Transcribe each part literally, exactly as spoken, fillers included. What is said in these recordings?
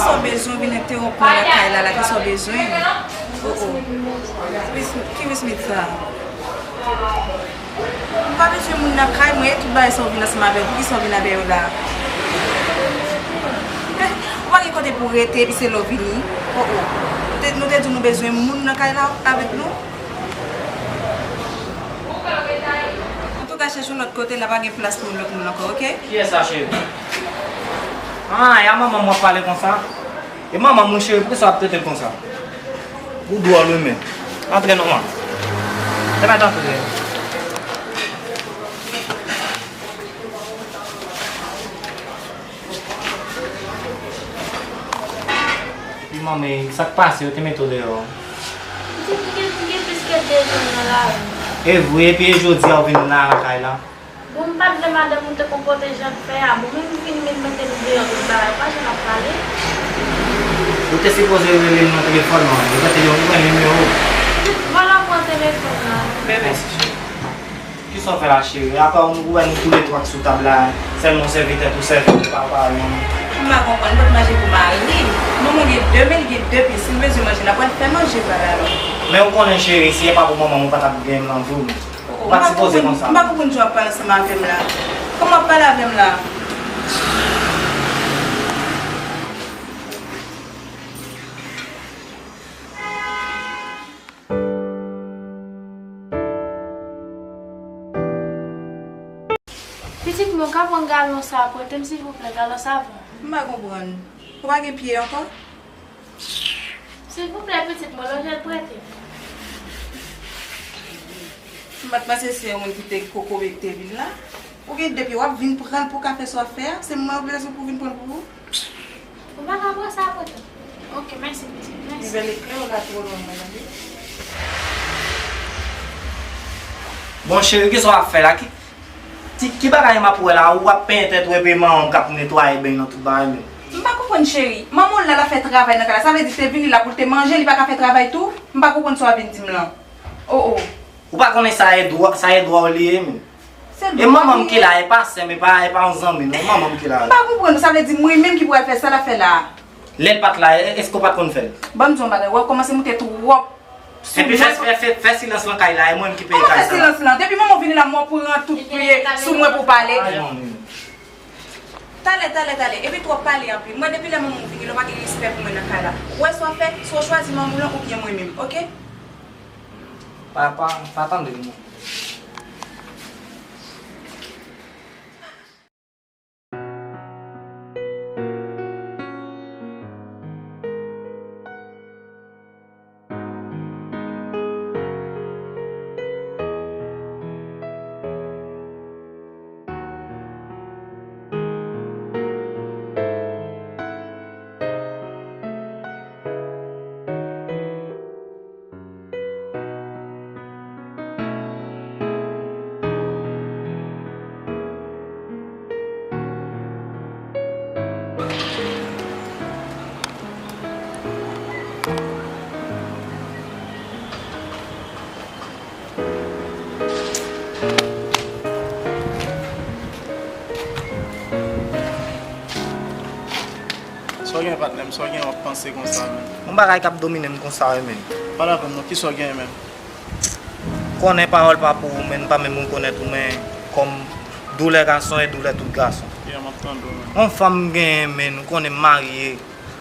Kisa w bezwen vin entewonp mwen nan kay la, la, kisa w bezwen? Oh, oh. Ki Wismith sa? M pa bezwen moun nan kay mwen, e tout bagay sa w vin ansanm avè l, poukisa w vin avè yo la? Ou pa gen kote pou w rete, epi se la w vini. Oh, oh. Nou te, nou te di nou bezwen moun nan kay la avèk nou. Antouka, chèche yon lòt kote, la pa gen plas pou yon lòt moun ankò, oke? Kiyès sa, cheri? Ah, e a manman m w ap pale konsa? E manman m wi, cheri, poukisa w ap trete l konsa? Ou dwòl wi, men. Antre non, man. Pèmèt antre. Epi manmi, sa k pase, yo te mete w deyò? Pitit, m gen, m gen plis ke de jou m nan lari. E vre, epi e jodi a w vin la nan kay la? Bon, m pa t vle madanm ou te konpòte jan l fè a. Bon, menm vin met mete m deyò tout bagay, ou pa janm ap pale. Ou te sipoze rele m nan telefòn nan, ou te te yon nimewo. Vòlò pran telefòn nan. Mèsi, cheri. Kisa w fè la, cheri? Apa nou wè nou toulètwa k sou tab la, sèlman sèvitè tou sèvi, ou pa, ou pa yon. M pa konprann, m pot manje pou mari m. Manman gen de men, li gen de pye. Si l bezwen manje, l ap pral fè manje pa l alò. Men ou konnen, cheri, si e pa pou manman m, ou pa t ap gen m nan vi w. Ou pa t sipoze konsa. M pa konprann jan w ap pale ansanm avè m la. Kòman w ap pale avè m la? Pitit mwen, ka pran galon sa a, prete m silvouplè, galon savon. M pa konprann. Ou pa gen pye ankò? Silvouplè, pitit mwen, lonje l prete m. M pa t panse se yon moun ki te kokobe ki te vin la. Ou gen de pye, w ap vin pran l pou kafe sa w ap fè a? Se mwen ou bezwen pou vin pran l pou ou? Ou pa ka pran sa pou tèt. Ok, mèsi, pitit, mèsi. Nivèl eklè w la twò lwen mwen, tande. Bon, cheri, kisa w ap fè la? Ki, ti, ki bagay m ap wè la? Ou ap penyen tèt ou epi manman m k ap netwaye beny nan tout bagay menm. M pa konprann, cheri. Manman w la, l ap fè travay nan kay la. Sa vle di, se vini la pou l te manje, li pa ka fè travay tou? M pa konprann sa w ap vin di m lan. Oh, oh. Ou pa konnen sa e dwa, sa e dwa w li ye, menm. Se dwa li ye. E manman m ki la, e pa sè m, e pa, e pa yon zanmi, non, manman m ki la. M pa konprann, sa vle di mwen menm ki pral fè sa l ap fè la a. Lè l pa t la, e, èske w pa t konn fè l? Ban m di w yon bagay, w ap kòmanse moute twòp sou mwen. Epi fè, fè, fè, fè silans nan kay la, e mwen menm ki peye kay sa. Kòman fè silans lan? Depi manman w vini la, mwen pran tout pye sou mwen pou pale. Ay, manmi. Talè, talè, talè. Epi twòp pale anpil. Mwen depi lè manman w vini la, w pa gen respè pou mwen nan kay la. Ou wè sa w ap fè? Swa w chwazi manman w lan oubyen mwen menm, oke? Pa, pa, pa tande m non. Sa w gen, patnè m? Sa w gen w ap panse konsa, menm? Yon bagay k ap domine m konsa wi, menm. Pale avè m non, kisa w gen, menm? Konnen pawòl pa pou ou, menm, pa menm rekonèt ou, men kòm doulè gason e doulè tout gason. Yeah, m ap tande w, menm. Yon fanm m genyen, menm, ou konnen m marye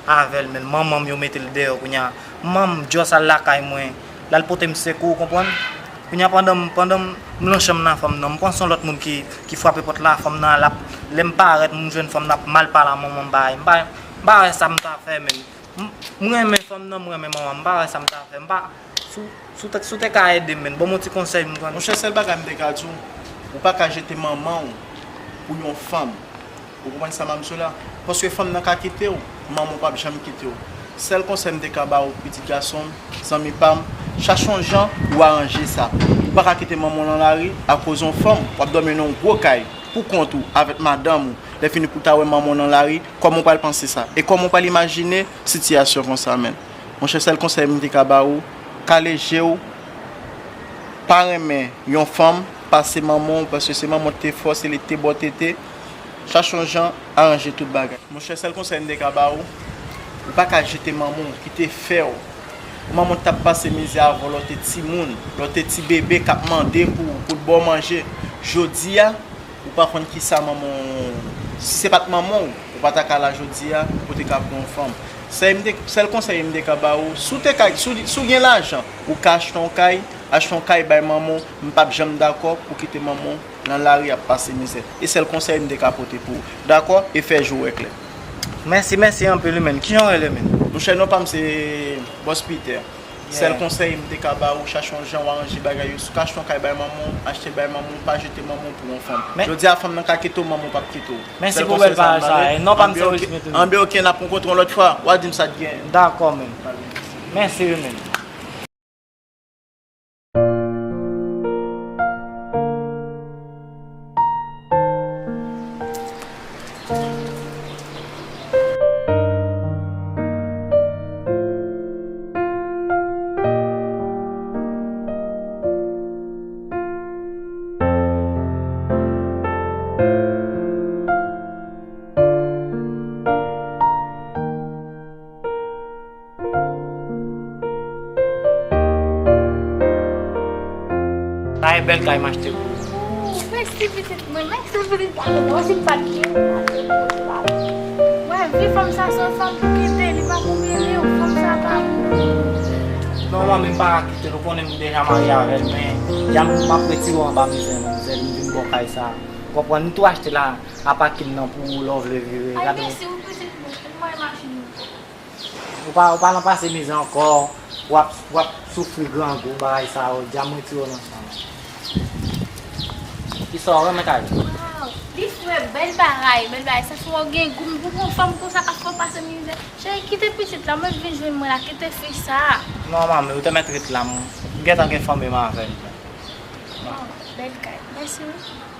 avè l, menm, manman m yo mete l deyò kounye a. Manman m just al lakay mwen, l al pote m sekou, ou konprann? Kounye a pandan m, pandan m, m nan chanm nan fanm nan, m panse yon lòt moun ki, ki frape pòt la, fanm nan al ap, lè m parèt, m jwenn fanm nan ap mal pale a manman m, bagay, m pa, m pa wè sa m ta fè, menm. M, m renmen fanm nan, m renmen manman m, m pa wè sa m ta fè, m pa, si w, si w te, si w te ka ede m, menm, ban m yon ti konsèy, m konn. Monchè, sèl bagay m te ka di w, ou pa ka jete manman w pou yon fanm. Ou konprann sa m ap di w la? Paske fanm nan ka kite w, manman w p ap janm kite w. Sèl konsèy m te ka ba w, pitit gason m, zanmi pa m, chache yon jan pou w aranje sa. Ou pa ka kite manman w nan lari akoz yon fanm, w ap dòmi nan yon gwo kay, pou kont ou, avèk madanm ou. Lè fini pou w ta wè manman w nan lari, kòman w pral panse sa? E kòman w pral imajine sitiyasyon konsa, menm? Monchè, sèl konsèy m te ka ba ou, kale je w, pa renmen yon fanm pase manman w, paske se manman w te fòse, li te ba w tete. Chache yon jan aranje tout bagay. Monchè, sèl konsèy m te ka ba ou, Ou pa ka jete manman w, kite fè w. Manman w t ap pase mizè avè w lè w te timoun, lè w te ti bebe k ap mande pou, pou l ba w manje. Jodi a, ou pa konn kisa manman w, si se pa t manman w, ou pa ta ka la jodi a, pou te ka pran yon fanm. Sèl m te, sèl konsèy m te ka ba ou, si w te ka, si w, si w gen lajan, ou ka achte yon kay, achte yon kay bay manman w, m p ap janm dakò pou kite manman w nan lari ap pase mizè. E sèl konsèy m te ka pote pou ou. Dakò? E fè je w wè klè. Mèsi, mèsi anpil, wi, menn. Kijan w rele, menn? Monchè, non pa m se Bòs Peter. Sèl konsèy m te ka ba ou, chache yon jan w aranje bagay yo. Si w ka achte yon kay bay manman w, achte l bay manman w, pa jete manman w pou yon fanm. Jodi a, fanm nan ka kite w, manman w p ap kite w. Mèsi pou bèl pawòl sa a. E non pa m se Wismith, wi. Anben, oke, n ap rankontre yon lòt fwa. W a di m sa k gen. Dakò, menn. Mèsi, wi, menn. Sa e bèl kay m achte pou ou. Mèsi pitit mwen, mèsi pitit mwen. Mwen si m pa t gen, mwen vle fanm sa se yon fanm pou kite, li pa pou mele w, fanm sa pa pou ou. Non, manmi, m pa ka kite l, ou konnen m deja marye avè l, men dja m ap retire w anba mizè, manzè, m vin ba w kay sa. Ou konprann, m tou achte la, apa kit nan pou ou, lè w vle vire. Ay, gade. Mèsi wi pitit mwen, m mwen machin. Ou pa, ou pa nan pase mizè ankò, w ap, w ap soufri grangou, bagay sa yo, dja m retire w nan chan. Kisa w renmen kay? Waw, li fre, bèl bagay, bèl bagay. Sa fè w gen gou pou yon fanm konsa k ap fè w pase mizè. Cheri, kite pitit la, mwen vin jwenn mwen la, kite fi sa. Non, manmi, ou te mèt ret la, m gentan gen fanmi m avè l. Oh, bèl kay. Mèsi wi.